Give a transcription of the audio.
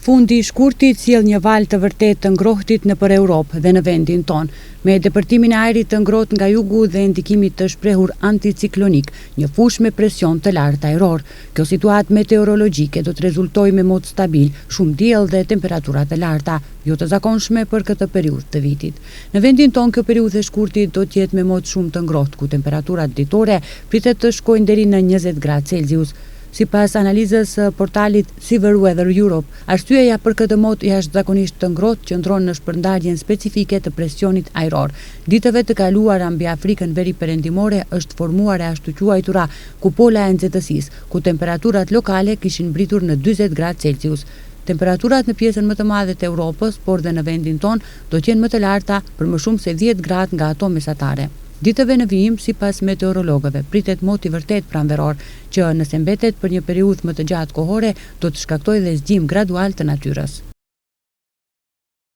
Fundi i shkurtit sjell një valë të vërtetë të ngrohtit nëpër Europë dhe në vendin tonë. Me depërtimin e ajrit të ngrohtë nga jugu dhe ndikimit të shprehur anticiklonik, një fushë me presion të lartë ajror. Kjo situatë meteorologjike do të rezultojë me mot stabil, shumë diell dhe temperatura të larta, jo të zakonshme për këtë periudhë të vitit. Në vendin tonë kjo periudhë e shkurtit do të jetë me mot shumë të ngrohtë, ku temperaturat ditore pritet të shkojnë deri në 20 gradë Celsius. Sipas analizës së portalit Severe Weather Europe, arsyeja për këtë mot jashtëzakonisht të ngrohtë qëndron në shpërndarjen specifike të presionit ajror. Ditëve të kaluara mbi Afrikën Veriperëndimore është formuar e ashtuquajtura kupola e nxehtësisë, ku temperaturat lokale kishin mbërritur në 40 gradë Celsius. Temperaturat në pjesën më të madhe të Europës, por dhe në vendin tonë, do të jenë më të larta për më shumë se 10 gradë nga ato mesatare. Ditëve në vijim, sipas meteorologëve, pritet mot i vërtetë pranveror, që nëse mbetet për një periudhë më të gjatë kohore, do të shkaktojë dhe zgjim gradual të natyrës.